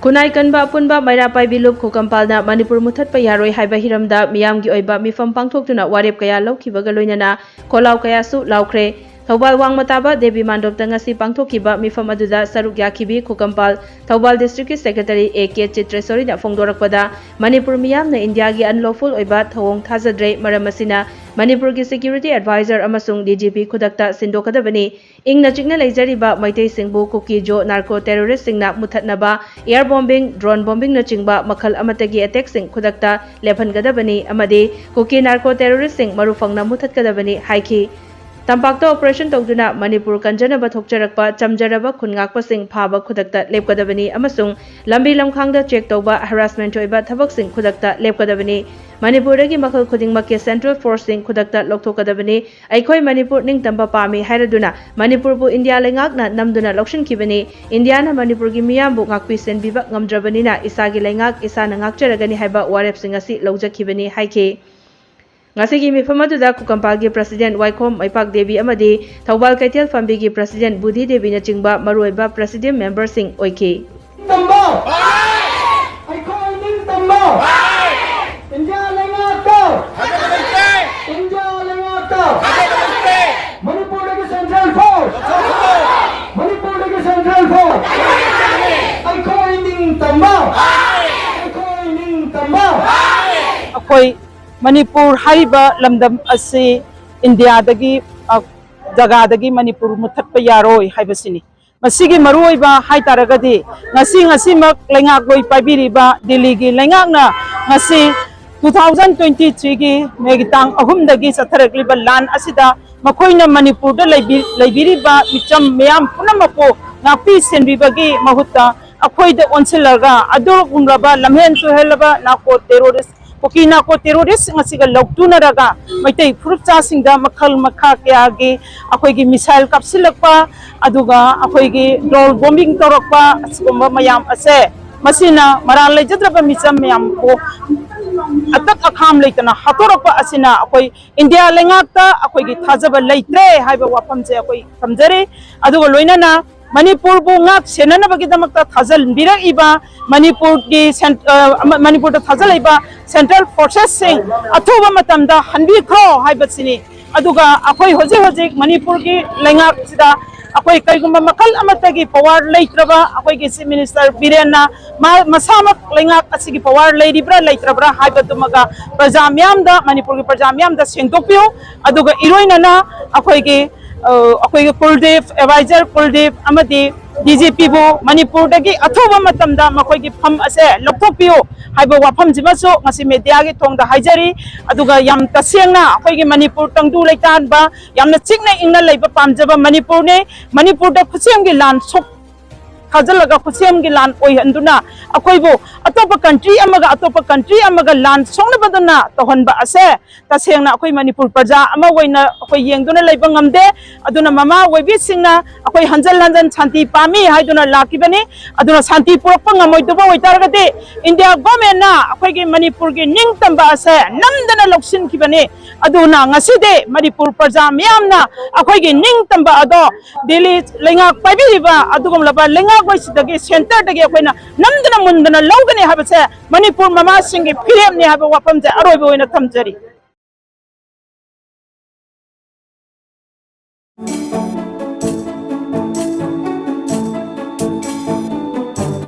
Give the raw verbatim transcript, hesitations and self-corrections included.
ꯈꯨꯟꯅꯥꯏ ꯀꯟꯕ ꯑꯄꯨꯟꯕ ꯃꯩꯔꯥ ꯄꯥꯏꯕꯤ ꯂꯨꯞ ꯈꯨꯀꯝꯄꯥꯜꯅ ꯃꯅꯤꯄꯨꯔ ꯃꯨꯊꯠꯄ ꯌꯥꯔꯣꯏ ꯍꯥꯏꯕ ꯍꯤꯔꯝꯗ ꯃꯤꯌꯥꯝꯒꯤ ꯑꯣꯏꯕ ꯃꯤꯐꯝ ꯄꯥꯡꯊꯣꯛꯇꯨꯅ ꯋꯥꯔꯦꯞ ꯀꯌꯥ ꯂꯧꯈꯤꯕꯒ ꯂꯣꯏꯅꯅ ꯈꯣꯜꯂꯥꯎ ꯀꯌꯥꯁꯨ ꯂꯥꯎꯈ꯭ꯔꯦ꯫ ꯊꯧꯕꯥꯜ ꯋꯥꯡꯃ ꯇꯥꯕ ꯗꯦꯕꯤ ꯃꯥꯟꯗꯣꯞꯇ ꯉꯁꯤ ꯄꯥꯡꯊꯣꯛꯈꯤꯕ ꯃꯤꯐꯝ ꯑꯗꯨꯗ ꯁꯔꯨꯛ ꯌꯥꯈꯤꯕꯤ ꯈꯨꯀꯝꯄꯥꯜ ꯊꯧꯕꯥꯜ ꯗꯤꯁꯇ꯭ꯔꯤꯛꯀꯤ ꯁꯦꯀ꯭ꯔꯦꯇꯔꯤ ꯑꯦ ꯀꯦ ꯆꯤꯇ꯭ꯔꯦꯁꯣꯔꯤꯅ ꯐꯣꯡꯗꯣꯔꯛꯄꯗ, ꯃꯅꯤꯄꯨꯔ ꯃꯤꯌꯥꯝꯅ ꯏꯟꯗꯤꯌꯥꯒꯤ unlawful ꯑꯣꯏꯕ ꯊꯧꯑꯣꯡ ꯊꯥꯖꯗ꯭ꯔꯦ꯫ ꯃꯔꯝ ꯑꯁꯤꯅ ꯃꯅꯤꯄꯨꯔꯒꯤ ꯁꯦꯀ꯭ꯌꯨꯔꯤꯇꯤ ꯑꯦꯗꯚꯥꯏꯖꯔ ꯑꯃꯁꯨꯡ ꯗꯤ ꯖꯤ ꯄꯤ ꯈꯨꯗꯛꯇ ꯁꯤꯟꯗꯣꯛꯀꯗꯕꯅꯤ꯫ ꯏꯪꯅ ꯆꯤꯛꯅ ꯂꯩꯖꯔꯤꯕ ꯃꯩꯇꯩꯁꯤꯡꯕꯨ ꯀꯨꯀꯤ ꯖꯣ ꯅꯥꯔꯀꯣ ꯇꯦꯔꯣꯔꯤꯁꯁꯤꯡꯅ ꯃꯨꯊꯠꯅꯕ air bombing, drone bombingꯅꯆꯤꯡꯕ ꯃꯈꯜ ꯑꯃꯠꯇꯒꯤ attackꯁꯤꯡ ꯈꯨꯗꯛꯇ ꯂꯦꯞꯍꯟꯒꯗꯕꯅꯤ ꯑꯃꯗꯤ ꯀꯨꯀꯤ ꯅꯥꯔꯀꯣ ꯇꯦꯔꯣꯔꯤꯁꯁꯤꯡ ꯃꯔꯨ ꯐꯪꯅ ꯃꯨꯊꯠꯀꯗꯕꯅꯤ ꯍꯥꯏꯈꯤ꯫ ꯇꯝꯄꯥꯛꯇ operation ꯇꯧꯗꯨꯅ ꯃꯅꯤꯄꯨꯔ ꯀꯟꯖꯅꯕ ꯊꯣꯛꯆꯔꯛꯄ ꯆꯝꯖꯔꯕ ꯈꯨꯟ ꯉꯥꯛꯄꯁꯤꯡ ꯐꯥꯕ ꯈꯨꯗꯛꯇ ꯂꯦꯞꯀꯗꯕꯅꯤ ꯑꯃꯁꯨꯡ ꯂꯝꯕꯤ ꯂꯝꯈꯥꯡꯗ check ꯇꯧꯕ, harassment ꯑꯣꯏꯕ ꯊꯕꯛꯁꯤꯡ ꯈꯨꯗꯛꯇ ꯂꯦꯞꯀꯗꯕꯅꯤ꯫ ꯃꯅꯤꯄꯨꯔꯗꯒꯤ ꯃꯈꯜ ꯈꯨꯗꯤꯡꯃꯛꯀꯤ central forceꯁꯤꯡ ꯈꯨꯗꯛꯇ ꯂꯧꯊꯣꯛꯀꯗꯕꯅꯤ꯫ ꯑꯩꯈꯣꯏ ꯃꯅꯤꯄꯨꯔ ꯅꯤꯡꯇꯝꯕ ꯄꯥꯝꯃꯤ ꯍꯥꯏꯔꯗꯨꯅ ꯃꯅꯤꯄꯨꯔꯕꯨ ꯏꯟꯗꯤꯌꯥ ꯂꯩꯉꯥꯛꯅ ꯅꯝꯗꯨꯅ ꯂꯧꯁꯤꯟꯈꯤꯕꯅꯤ꯫ ꯏꯟꯗꯤꯌꯥꯅ ꯃꯅꯤꯄꯨꯔꯒꯤ ꯃꯤꯌꯥꯝꯕꯨ ꯉꯥꯛꯄꯤ ꯁꯦꯟꯕꯤꯕ ꯉꯝꯗ꯭ꯔꯕꯅꯤꯅ ꯏꯁꯥꯒꯤ ꯂꯩꯉꯥꯛ ꯏꯁꯥꯅ ꯉꯥꯛꯆꯔꯒꯅꯤ ꯍꯥꯏꯕ ꯋꯥꯔꯦꯞꯁꯤꯡ ꯑꯁꯤ ꯂꯧꯖꯈꯤꯕꯅꯤ ꯍꯥꯏꯈꯤ꯫ ꯉꯁꯤꯒꯤ ꯃꯤꯐꯝ ꯑꯗꯨꯗ ꯈꯨꯀꯝꯄꯥꯜꯒꯤ president ꯋꯥꯏꯈꯣꯝ ꯃꯩꯄꯥꯛ ꯗꯦꯕꯤ ꯑꯃꯗꯤ ꯊꯧꯕꯥꯜ ꯀꯩꯊꯦꯜ ꯐꯝꯕꯤꯒꯤ president ꯕꯨꯙꯤ ꯗꯦꯕꯤꯅꯆꯤꯡꯕ ꯃꯔꯨꯑꯣꯏꯕ presidium memberꯁꯤꯡ ꯑꯣꯏꯈꯤ꯫ ꯇꯝꯕ! ꯑꯩꯈꯣꯏ ꯅꯤꯡꯇꯝꯕ! ꯏꯟꯗꯤꯌꯥ ꯂꯩꯉꯥꯛꯇ! ꯏꯟꯗꯤꯌꯥ ꯂꯩꯉꯥꯛꯇ! ꯃꯅꯤꯄꯨꯔꯗꯒꯤ central force! ꯃꯅꯤꯄꯨꯔꯗꯒꯤ central force! ꯑꯩꯈꯣꯏ ꯅꯤꯡꯇꯝꯕ! ꯑꯩꯈꯣꯏ ꯅꯤꯡꯇꯝꯕ! ꯑꯩꯈꯣꯏ ꯃꯅꯤꯄꯨꯔ ꯍꯥꯏꯔꯤꯕ ꯂꯝꯗꯝ ꯑꯁꯤ ꯏꯟꯗꯤꯌꯥꯗꯒꯤ, ꯑ, ꯖꯒꯥꯗꯒꯤ ꯃꯅꯤꯄꯨꯔ ꯃꯨꯊꯠꯄ ꯌꯥꯔꯣꯏ ꯍꯥꯏꯕꯁꯤꯅꯤ꯫ ꯃꯁꯤꯒꯤ ꯃꯔꯨꯑꯣꯏꯕ ꯍꯥꯏꯇꯥꯔꯒꯗꯤ, ꯉꯁꯤ, ꯉꯁꯤꯃꯛ ꯂꯩꯉꯥꯛꯂꯣꯏ ꯄꯥꯏꯕꯤꯔꯤꯕ ꯗꯤꯜꯂꯤꯒꯤ ꯂꯩꯉꯥꯛꯅ ꯉꯁꯤ two thousand twenty-threeꯒꯤ Mayꯒꯤ ꯇꯥꯡ ꯑꯍꯨꯝꯗꯒꯤ ꯆꯠꯊꯔꯛꯂꯤꯕ ꯂꯥꯟ ꯑꯁꯤꯗ ꯃꯈꯣꯏꯅ ꯃꯅꯤꯄꯨꯔꯗ ꯂꯩꯕꯤ-, ꯂꯩꯕꯤꯔꯤꯕ ꯃꯤꯆꯝ ꯃꯤꯌꯥꯝ ꯄꯨꯝꯅꯃꯛꯄꯨ ꯉꯥꯛꯄꯤ ꯁꯦꯟꯕꯤꯕꯒꯤ ꯃꯍꯨꯠꯇ ꯑꯩꯈꯣꯏꯗ ꯑꯣꯟꯁꯤꯜꯂꯒ ꯑꯗꯨꯒꯨꯝꯂꯕ ꯂꯝꯍꯦꯟ ꯇꯨꯍꯦꯜꯂꯕ ꯅꯥꯔꯀꯣ ꯇꯦꯔꯣꯔꯤꯁ, ꯀꯨꯀꯤ ꯅꯥꯔꯀꯣ ꯇꯦꯔꯣꯔꯤꯁꯁꯤꯡ ꯑꯁꯤꯒ ꯂꯧꯇꯨꯅꯔꯒ ꯃꯩꯇꯩ ꯐꯨꯔꯨꯞꯆꯥꯁꯤꯡꯗ ꯃꯈꯜ ꯃꯈꯥ ꯀꯌꯥꯒꯤ ꯑꯩꯈꯣꯏꯒꯤ missile ꯀꯥꯞꯁꯤꯜꯂꯛꯄ, ꯑꯗꯨꯒ ꯑꯩꯈꯣꯏꯒꯤ drone bombing ꯇꯧꯔꯛꯄ, ꯑꯁꯤꯒꯨꯝꯕ ꯃꯌꯥꯝ ꯑꯁꯦ, ꯃꯁꯤꯅ ꯃꯔꯥꯜ ꯂꯩꯖꯗ꯭ꯔꯕ ꯃꯤꯆꯝ ꯃꯌꯥꯝꯕꯨ ꯑꯇꯛ ꯑꯈꯥꯝ ꯂꯩꯇꯅ ꯍꯥꯠꯇꯣꯔꯛꯄ ꯑꯁꯤꯅ ꯑꯩꯈꯣꯏ ꯏꯟꯗꯤꯌꯥ ꯂꯩꯉꯥꯛꯇ ꯑꯩꯈꯣꯏꯒꯤ ꯊꯥꯖꯕ ꯂꯩꯇ꯭ꯔꯦ ꯍꯥꯏꯕ ꯋꯥꯐꯝꯁꯦ ꯑꯩꯈꯣꯏ ꯊꯝꯖꯔꯤ꯫ ꯑꯗꯨꯒ ꯂꯣꯏꯅꯅ ꯃꯅꯤꯄꯨꯔꯕꯨ ꯉꯥꯛ ꯁꯦꯟꯅꯅꯕꯒꯤꯗꯃꯛꯇ ꯊꯥꯖꯤꯟꯕꯤꯔꯛꯏꯕ ꯃꯅꯤꯄꯨꯔꯒꯤ ꯁꯦꯟ-, ꯑ, ꯑꯃ-, ꯃꯅꯤꯄꯨꯔꯗ ꯊꯥꯖꯤꯜꯂꯛꯏꯕ central forcesꯁꯤꯡ ꯑꯊꯨꯕ ꯃꯇꯝꯗ ꯍꯟꯕꯤꯈ꯭ꯔꯣ ꯍꯥꯏꯕꯁꯤꯅꯤ꯫ ꯑꯗꯨꯒ ꯑꯩꯈꯣꯏ ꯍꯧꯖꯤꯛ ꯍꯧꯖꯤꯛ ꯃꯅꯤꯄꯨꯔꯒꯤ ꯂꯩꯉꯥꯛꯁꯤꯗ ꯑꯩꯈꯣꯏ ꯀꯔꯤꯒꯨꯝꯕ ꯃꯈꯜ ꯑꯃꯠꯇꯒꯤ power ꯂꯩꯇ꯭ꯔꯕ, ꯑꯩꯈꯣꯏꯒꯤ Chief Minister ꯕꯤꯔꯦꯟꯅ ꯃꯥ ꯃꯁꯥꯃꯛ ꯂꯩꯉꯥꯛ ꯑꯁꯤꯒꯤ power ꯂꯩꯔꯤꯕ꯭ꯔꯥ ꯂꯩꯇ꯭ꯔꯕ꯭ꯔꯥ ꯍꯥꯏꯕꯗꯨꯃꯒ ꯄ꯭ꯔꯖꯥ ꯃꯤꯌꯥꯝꯗ, ꯃꯅꯤꯄꯨꯔꯒꯤ ꯄ꯭ꯔꯖꯥ ꯃꯤꯌꯥꯝꯗ ꯁꯦꯡꯗꯣꯛꯄꯤꯌꯨ꯫ ꯑꯗꯨꯒ ꯏꯔꯣꯏꯅꯅ ꯑꯩꯈꯣꯏꯒꯤ, ꯑ, ꯑꯩꯈꯣꯏꯒꯤ ꯀꯨꯜꯗꯤꯞ, advisor ꯀꯨꯜꯗꯤꯞ ꯑꯃꯗꯤ ꯗꯤ ꯖꯤ ꯄꯤꯕꯨ ꯃꯅꯤꯄꯨꯔꯗꯒꯤ ꯑꯊꯨꯕ ꯃꯇꯝꯗ ꯃꯈꯣꯏꯒꯤ ꯐꯝ ꯑꯁꯦ ꯂꯧꯊꯣꯛꯄꯤꯌꯨ ꯍꯥꯏꯕ ꯋꯥꯐꯝꯁꯤꯃꯁꯨ ꯉꯁꯤ mediaꯒꯤ ꯊꯣꯡꯗ ꯍꯥꯏꯖꯔꯤ꯫ ꯑꯗꯨꯒ ꯌꯥꯝ ꯇꯁꯦꯡꯅ ꯑꯩꯈꯣꯏꯒꯤ ꯃꯅꯤꯄꯨꯔ ꯇꯪꯗꯨ ꯂꯩꯇꯥꯟꯕ, ꯌꯥꯝꯅ ꯆꯤꯛꯅ ꯏꯪꯅ ꯂꯩꯕ ꯄꯥꯝꯖꯕ ꯃꯅꯤꯄꯨꯔꯅꯤ꯫ ꯃꯅꯤꯄꯨꯔꯗ ꯈꯨꯠꯁꯦꯝꯒꯤ ꯂꯥꯟ ꯁꯣꯛ ꯊꯥꯖꯤꯜꯂꯒ ꯈꯨꯠꯁꯦꯝꯒꯤ ꯂꯥꯟ ꯑꯣꯏꯍꯟꯗꯨꯅ ꯑꯩꯈꯣꯏꯕꯨ ꯑꯇꯣꯞꯄ country ꯑꯃꯒ, ꯑꯇꯣꯞꯄ country ꯑꯃꯒ ꯂꯥꯟ ꯁꯣꯛꯅꯕꯗꯨꯅ ꯇꯧꯍꯟꯕ ꯑꯁꯦ ꯇꯁꯦꯡꯅ ꯑꯩꯈꯣꯏ ꯃꯅꯤꯄꯨꯔ ꯄ꯭ꯔꯖꯥ ꯑꯃ ꯑꯣꯏꯅ ꯑꯩꯈꯣꯏ ꯌꯦꯡꯗꯨꯅ ꯂꯩꯕ ꯉꯝꯗꯦ꯫ ꯑꯗꯨꯅ ꯃꯃꯥ ꯑꯣꯏꯕꯤꯁꯤꯡꯅ ꯑꯩꯈꯣꯏ ꯍꯟꯖꯟ ꯍꯟꯖꯟ ꯁꯥꯟꯇꯤ ꯄꯥꯝꯃꯤ ꯍꯥꯏꯗꯨꯅ ꯂꯥꯛꯈꯤꯕꯅꯤ꯫ ꯑꯗꯨꯅ ꯁꯥꯟꯇꯤ ꯄꯨꯔꯛꯄ ꯉꯝꯃꯣꯏꯗꯕ ꯑꯣꯏꯇꯥꯔꯒꯗꯤ India governmentꯅ ꯑꯩꯈꯣꯏꯒꯤ ꯃꯅꯤꯄꯨꯔꯒꯤ ꯅꯤꯡꯇꯝꯕ ꯑꯁꯦ ꯅꯝꯗꯅ ꯂꯧꯁꯤꯟꯈꯤꯕꯅꯤ꯫ ꯑꯗꯨꯅ ꯉꯁꯤꯗꯤ ꯃꯅꯤꯄꯨꯔ ꯄ꯭ꯔꯖꯥ ꯃꯤꯌꯥꯝꯅ ꯑꯩꯈꯣꯏꯒꯤ ꯅꯤꯡꯇꯝꯕ ꯑꯗꯣ ꯗꯤꯜꯂꯤ ꯂꯩꯉꯥꯛ ꯄꯥꯏꯕꯤꯔꯤꯕ ꯑꯗꯨꯒꯨꯝꯂꯕ ꯂꯩꯉꯥꯛꯂꯣꯏꯁꯤꯗꯒꯤ centreꯗꯒꯤ ꯑꯩꯈꯣꯏꯅ ꯅꯝꯗꯅ ꯃꯨꯟꯗꯅ ꯂꯧꯒꯅꯤ ꯍꯥꯏꯕꯁꯦ ꯃꯅꯤꯄꯨꯔ ꯃꯃꯥꯁꯤꯡꯒꯤ ꯐꯤꯔꯦꯞꯅꯤ ꯍꯥꯏꯕ ꯋꯥꯐꯝꯁꯦ ꯑꯔꯣꯏꯕ ꯑꯣꯏꯅ ꯊꯝꯖꯔꯤ꯫